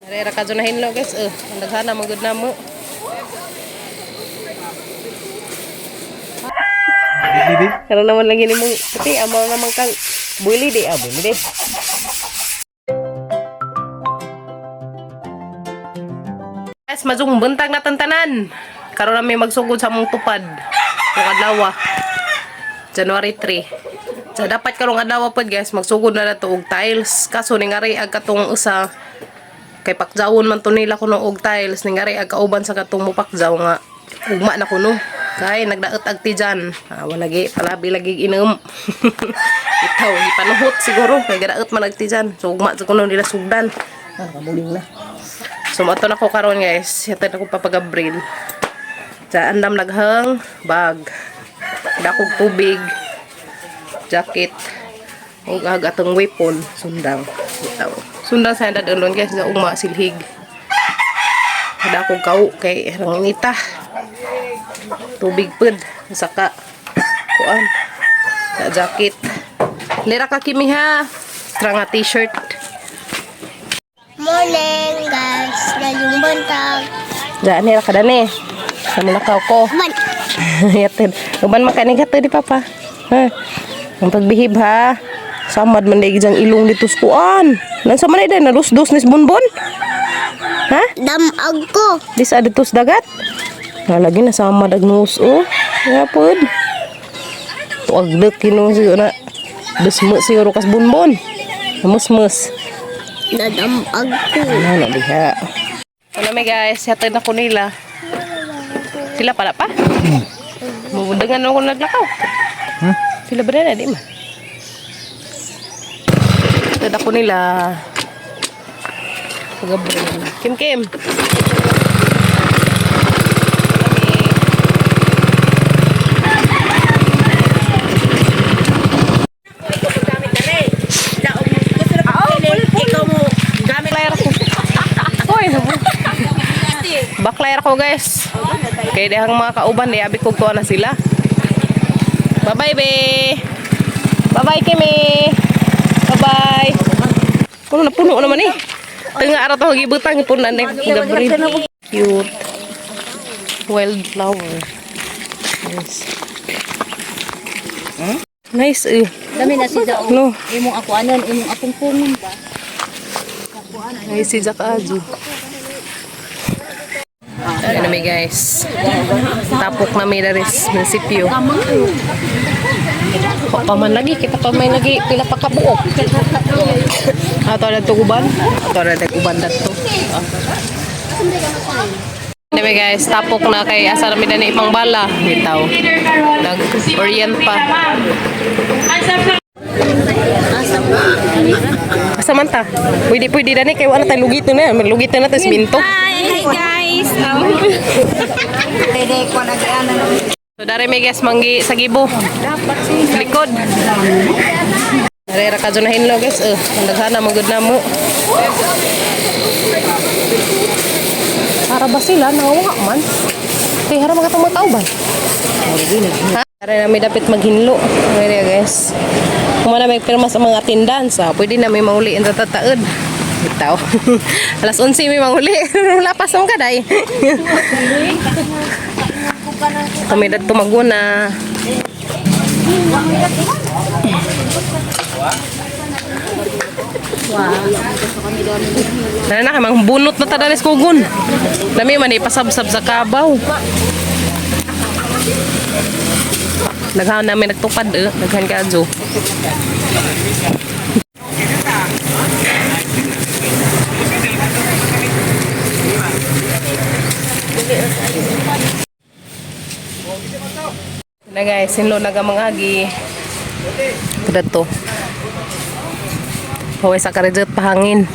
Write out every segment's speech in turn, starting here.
Arera ka dyan na hinlo, guys. Ang daghana magud na mo. Bibi. Karon naman lagi nimong puti amo naman kang buili di ah buili di. Guys, mazung buntag na tantanan. Karon na may magsugod sa among tupad. Kung adlaw, January 3. So, dapat karong adlaw pod, guys, magsugod na nato og tiles. Kaso ningari ag katong usa kay pakjawon man to nila kuno og tiles, ningari ag kauban sa katong mupakjaw nga ugma na kuno. Kay nagdaot ag tijan. Ah, wala gi palabi lagi inom. Itaw gipanuhot siguro kay gadaot man ag tijan. So ugma sa kuno nila sugdan. Ah, kamuling na. So mato na ko karon, guys. Yatay na ko papagabril. Sa andam naghang bag. Dakog tubig. Jacket. Ug ag atong weapon sundang. Itaw. Sundang sa dadon, guys, sa ugma silhig. Dakog kau kay ranginita. Tubig pud saka kuan. Sa jacket. Lira ka kimi ha. Tra nga t-shirt. Morning, guys. Ngayong buntag. Daan nila ka dani. Sa mulakaw ko. Man, Yatin. Uban makanig hato di papa. Ha. Ang pagbihib ha. Samad man dai gijang ilong dito sa kuan. Nansa man ay nalusdos nis bonbon. Ha? damag ko. Di sa dito sa dagat. Na lagi na samad ag nus oh. Ya pod. Tuag dek kino siguro na. Desme siguro kas bonbon. Mus-mus. Nadamag ko. Ano na diha. Ano may guys, hatid na ko nila. Sila pala pa? Mabundangan ako naglakaw. Hmm? Sila ba na, di ma? Hatid ako nila. Pagabril. Kim Kim. Baklayer ako. Hoy, baklayer ako, guys. Kaya dihang mga kauban, di abi kog kuha na sila. Bye-bye, be. Bye-bye, Kimi. Bye-bye. Puno na puno naman eh. Tinga araw to gibutang puno na Gabriel. Cute. Wildflower. Nice. Nice eh. Dami na si Zao. No. Imong ako anon, imong akong pungon ba? Ay, si Jack Aju. Ayan na may guys. Tapok na may daris munisipyo. Pa pa man lagi, kita pa may lagi, pila pa kabuok. Ato na tuguban. Ato na tuguban dato. Anyway guys, tapok na kay asa na mi dani ipang bala bitaw. Nag-orient pa. Asa man ta? Pwede pwede dani kay wala tay lugit na. Lugit na natin siminto. Hi guys. Pwede ko nag-ano. So dari may guys manggi sa gibo. Likod. Dari ra ka dyan na hinlo, guys. Ang daghana magud na mo. Para ba sila nangawa man? Kay hara mga tao ba? Ha? Dari na may dapat maghinlo. Dari guys. Kung na may pirma sa mga attendance, ah, pwede na may manguli ang tataod. Bitaw. Alas 11 may manguli. Wala pa sa mga kaday. Kami dat tumaguna. Na na kay mang bunot na tadanis kugon. Lami man ipasabsab sa kabaw. Daghan namin nagtupad eh. Daghan kadyo. Na guys, sinlo na mga agi. Ito to. Paway sa karidot pahangin.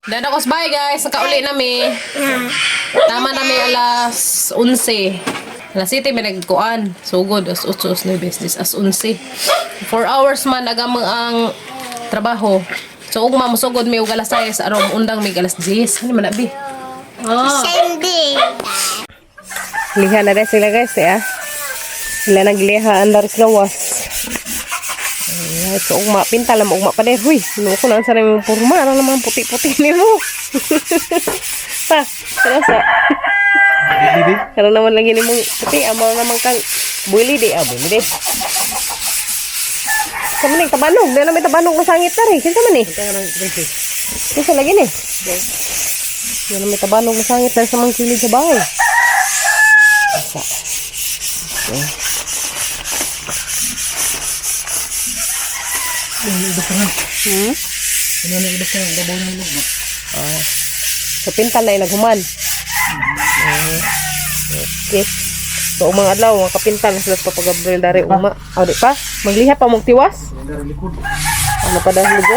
Dadakos bye guys, nakauli nami. Tama nami alas 11. Alas 7 may nagkuan. Sugod as 8 as 9 business as 11. 4 hours man agam ang trabaho. So ugma mosugod mi og alas 6 aron undang mi alas 10. Ano man na bi? Ah. Sandy. Liha na rin sila guys eh. Ah. Sila nagliha andar sa gawas. Alright, so ugma, pinta lang ugma pa din. Huy, no ko na sa rin porma, ano naman puti-puti nimo. Pa, tara sa. Bibi. Karon naman lagi nimong puti, amo naman kang buili di, ah, buili di. Sa man ning tabanog, di na may tabanog na sangit na rin. Kinsa man eh? Kinsa lagi ni? Di na may tabanog na sangit na sa mga kilid sa bahay. Asa. Okay. Hmm? Ano na ibas na dabaw ng lugma. Ah. So, pintal na ilaghuman. Okay. So, umang adlaw, mga kapintal na sila sa Papa Gabriel dari uma. O, di pa? Magliha pa mong tiwas? Dari likod. Ano pa dahil lugo?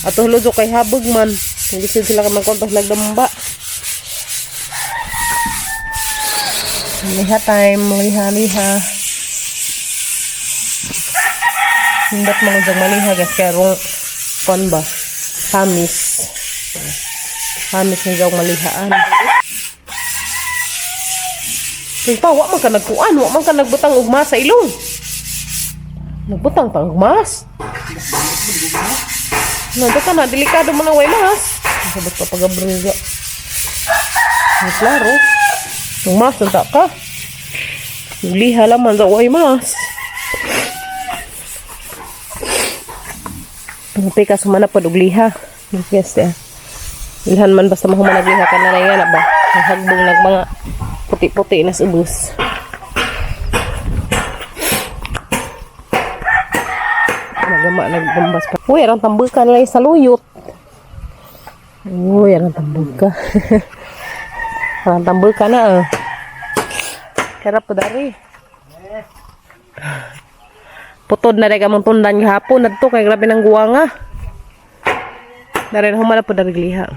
Ato lugo kay habog man. Hindi sila ka magkontas nagdamba. Liha time, liha, liha. Hindot mga diyang maliha guys, kaya rong kon ba? Hamis. Hamis na diyang malihaan. Kaya pa, wa man ka nagkuan, wa man ka nagbutang ugma sa ilong. Nagbutang pa og mas. Nandito ka na, delikado man ang way mas. Sabot pa pagabriga. Ay, klaro. Yung mas, nanta ka. Liha laman sa way mas. Ang ka sumana pa og liha. Yes, yeah. Ilhan man basta mahuman nagliha ka na na yan, ba? Ang hagbong nag mga puti-puti na sa ubos. Nagama nagbambas pa. Uy, arang tambuka nila sa luyot. Uy, arang tambuka. Arang tambuka na ah. Karap po dari. Putod na rin kamong tundan gahapon. Nadto kay grabe ng guwanga. Dari na humala po dari gliha.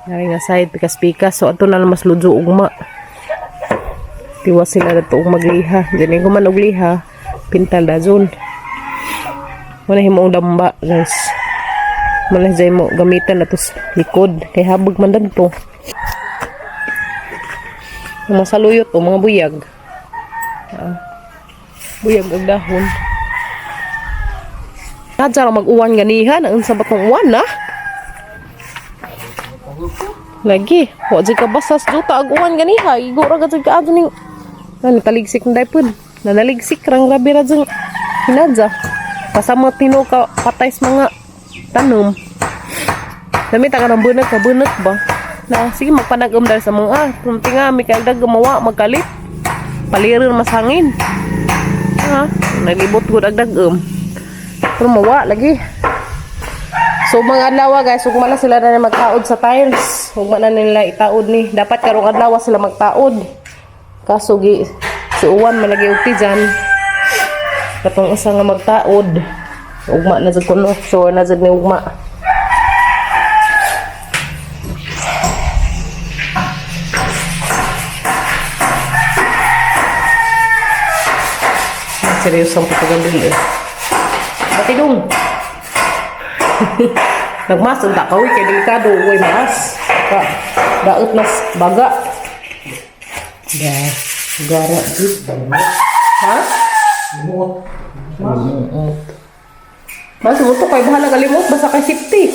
Dari nga side pikas-pikas. So ato na lang mas ludyo ugma. Tiwas sila dito og magliha. Diyan ko man og liha. Pintal da zone. Wala himo ang damba, guys. Wala jay mo gamitan na to sa likod kay habog man danto. Ang mga saluyot o mga buyag. Ah, buyag og dahon. Kadya ra mag-uwan ganihan ang unsa ba tong uwan na? Lagi, wa jud ka basas duta ag uwan ganiha, igo ra gud ka adto ning ano taligsik na daypod. Nanaligsik rang grabe ra jud hinadya. Pasama tino ka patay sa mga tanom. Dami ta ka ng bunot ka bunot ba? Na sige magpanagom dahil sa mga ah, tunti nga may kaldag gumawa magkalit. Paliron mas hangin. Ha, naglibot gud ag dagom. Pero mawa lagi. So mga adlaw guys, ugma na sila na magtaod sa tiles. Ugma na nila itaod ni. Dapat karong adlaw sila magtaod. Kaso gi si Uwan malagi og tijan. Katong usa nga magtaod. Ugma na jud kuno. Sure na jud ni ugma. Seryoso ang pagkagabi eh. Batidong. Nagmas ang takaw kay delikado uy mas. Ka daot nas baga. Da gara gid. Ha? Limuot. Limuot. Mas mo to kay bahala ka limot basta kay safety.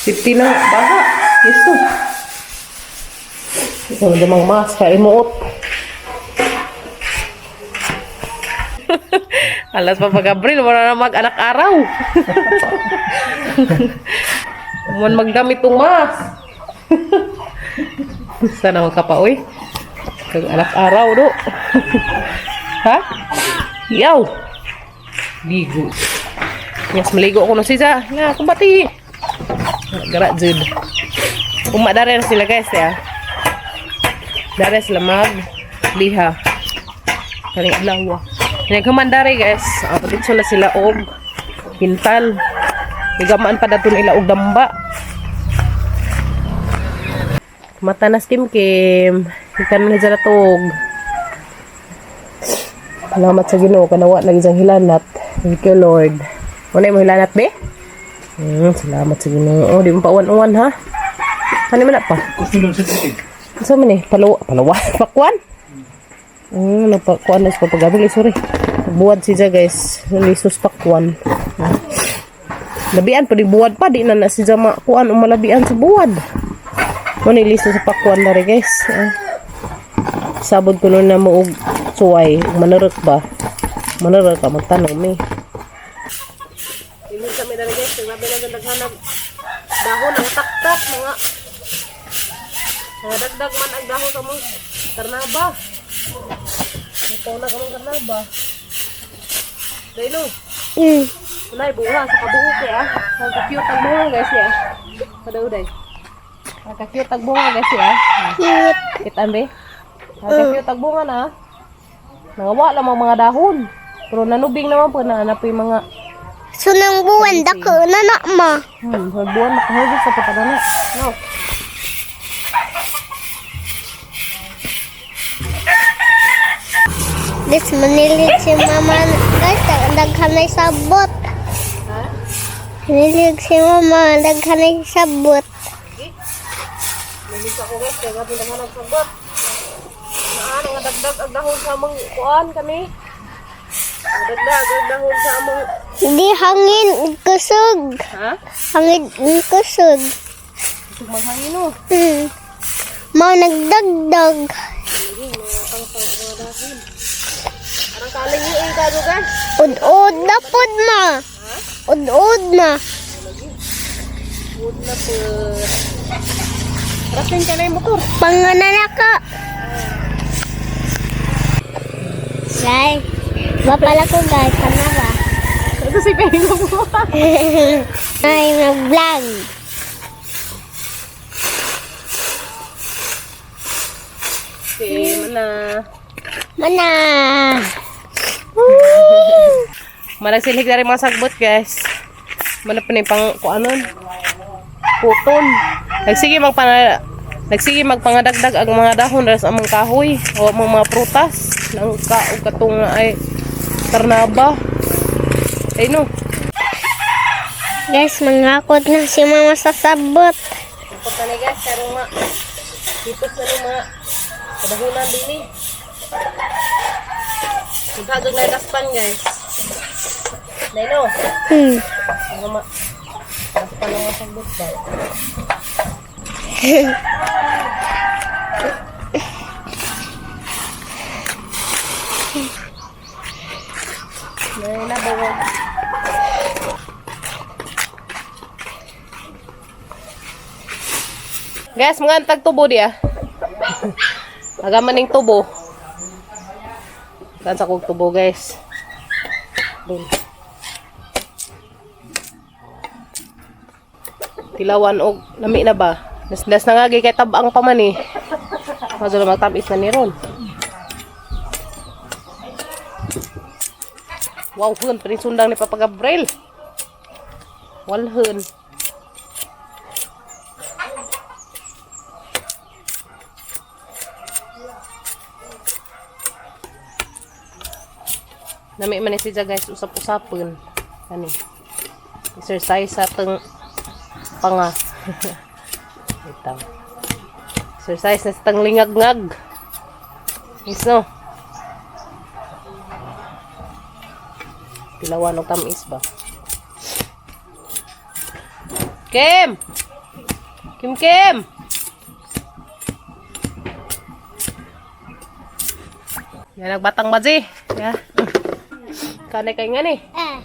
Safety na baga. Yes to. Ikaw na mga mas kay limuot. Alas pa pag Abril, wala na mag-anak araw. Huwag magdamit tong mas. Sana magkapaoy. Kag anak araw do. Ha? Yaw. Ligo. Yes, maligo ako na siya. Nga, kumbati. Gara jud. Umadare na sila guys ya. Dare sila mag liha. Kaning adlaw. Nagkamandare guys. Patitso na sila og hintal. Igamaan pa daton nila og damba. Mata na Kim Kim. Ikan na dyan natog. Salamat sa Ginoo kanawa lagi sang hilanat. Thank you Lord. Wala mo hilanat be? Salamat sa Ginoo. Oh, di mo pa uwan-uwan ha. Ano man na pa? Gusto lang sa titig. Sa man eh? Palawa, palawa, pakwan? Napakuan na sa papagabili, sorry. Buwad siya, guys. Lisos pakwan. Labian pa di buwad pa di na na siya makuan o malabian sa buwad. Mo ni liso sa pakwan dari, guys. Ah. Sabod ko nun na mo og suway, manarok ba? Manarok ka magtanong mi. Dili kami dari, guys, grabe na daghanag dahon ang taktak mga mga dagdag man ang dahon sa mga karnaba. Ito na kamang karnaba. Daylo. Unay bunga sa kabuok eh ah. Ang ka-cute ang bunga, guys, ya. Kada-uday. Ang ka-cute ang bunga, guys, ya. Cute. Kita be. Ang ka-cute ang bunga na. Nangawa lang ang mga dahon. Pero nanubing naman po na hanap yung mga Sunang buwan dako na na ma. Buwan makaharvest sa papadana. No. Guys, manilig si mama. Guys, daghan ay sabot. Manilig si mama, daghan ay sabot. Lilis ako, guys, kaya gabi naman ang sagot. Naan, nga dagdag ang dahon sa among kuan kami. Ang dagdag ang dahon sa among. Di hangin kusog. Ha? Hangin kusog. Kusog maghangin no. Mao nagdagdag. Arang kaling yung kago, guys. Ud-ud na pod ma. Ud-ud na. Good na po. Rasin ka na yung motor. Panganana ka. Guys, mapala ko, guys, kana ba? Ito si Pengo mo. Ay, mag-vlog. Okay, mana. Mana. Managsilhig na rin mga sagbot, guys. Mana pa ni pang kuanon. Puton. Nagsige magpangadagdag ang mga dahon ras among kahoy o among mga prutas nang ka og katong ay karnaba. Ay no. Guys, mangakot na si mama sa sabot. Punta na, guys, karong ma. Hitos na ning mga kadahunan din eh. Maghagag na daspan, guys. Nay no. Mga ma. Daspan ang mga sagbot ba? Nay na bawag. Guys, mga antag tubo di ah. Aga man ning tubo. Kan sa kog tubo, guys. Dun. Tilawan og lami na ba? Nas na nga kay tabang pa man eh. Mazo na magtabis na ni ron. Wow, hun, sundang ni Papa Gabriel. Walhun. Nami man ni siya, guys, usap-usapon. Ani. Exercise sa teng panga. Ito. Exercise na sa tang lingag-ngag. Yes, no? Pilawan o tamis ba? Kim! Kim Kim! Yan, nagbatang baji. Ya. Kanay kay nga ni. Eh.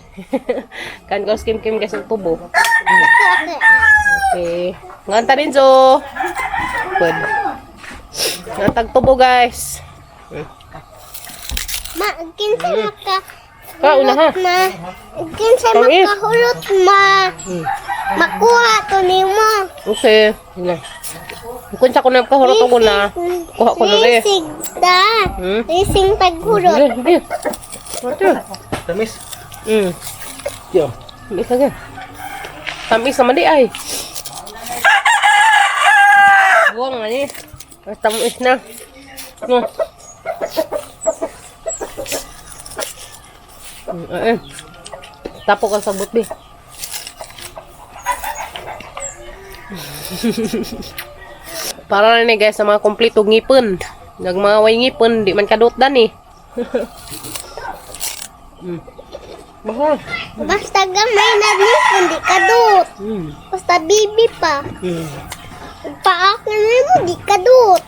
Kan ko Kim Kim, guys, ang tubo. Okay, ah. Okay. Nganta rin zo. Good. Ngantag tubo, guys. Ma, kinsa maka Ka una ha. ma. Kinsa Tamis. makahulot ma. Makuha to nimo. Okay. Sige. Kung sa ko na kahurot ako na. Kuha ko na rin. Lisig da. Lising taghulot. Sige, sige. Ate. Tamis. Yo. Tamis na. Tamis naman di ay. Buwang nga ni. Mas tamis na. Eh. Tapo ka sa bi. Para na ni, guys, sa mga kompleto ngipon. Nagmaway ngipon, di man kadot dan eh. Basta. Basta gamay na nipon, di ka dot. Basta bibi pa. Paak na mo, di ka dot.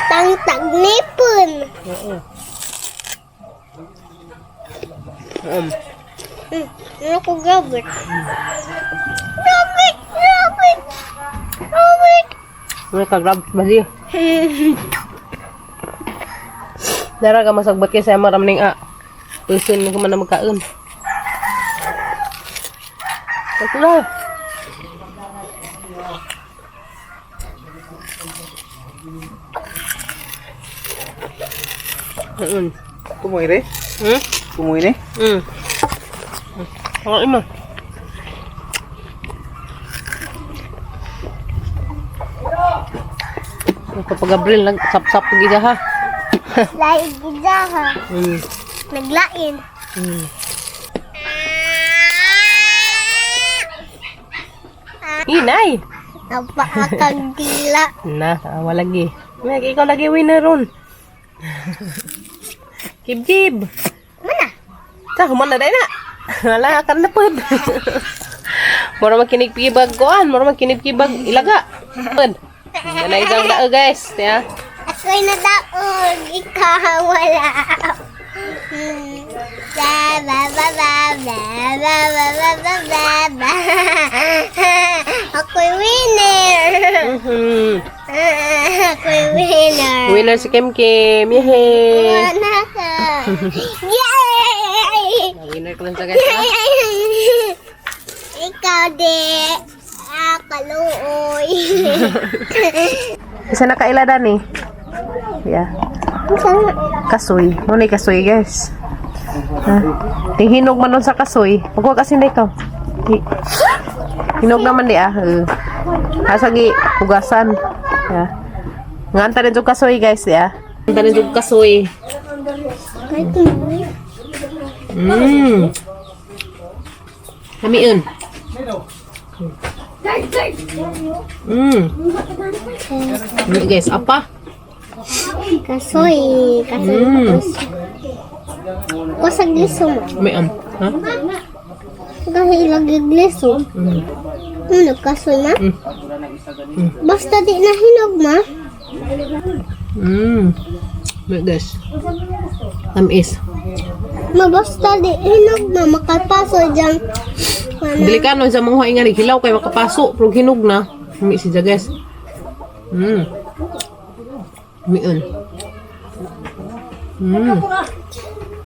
Tangtag nipon. Oo. Ano ko gabit? Gabit! Gabit! Gabit! Ano ka, grab bali. Dara ka masagbat kay sa maramning a. Pusin mo man na magkaon. Pagkula. Kumoy re? Kumoy ni? Ang imo. Kapag Gabriel, nagsap-sap gid ha. Lain gida ha. Naglain. Inay. Napaakang dila. Na, tawa lagi. Meg, ikaw lagi winner ron. Kib kib. Mana? Sa human na dai na. Wala kan na pod. Mura makinigkibag kuan, mura makinigkibag ilaga. Pod. Ganay isang lao guys, ya. Ako'y nadaog. Ikaw wala. Ba ba ba ba ba ba ba ba ba ba ba. Ako'y winner. Ako'y winner. Winner si Kim Kim. Yehey. Wala ka. Yay! Winner ko lang sa guys. Ha? Ikaw di. Ah, kaluoy. Isa na kaila dani. Yeah. Kasoy. Mo ni kasoy guys. Ha? Tinghinog man nun sa kasoy. Pagkuha kasi na ikaw. Hinog naman di ah. Asa gi hugasan. Yeah. Nganta rin yung kasoy guys ya. Nganta rin yung kasoy. Kahit mo. Hamiun. Ini guys, apa? Kasoy. Kasoy. Ko sa gliso mo. Hamiun. Ha? Kasi ilagi gliso. Ano, kasoy na? Basta di na hinog ma. Wait, guys. Tamis. Ma, basta di hinog ma. Makapaso dyan. Mana? Delikano sa mga huwain nga ni hilaw kay makapaso pero hinog na. Humi siya guys. Miun.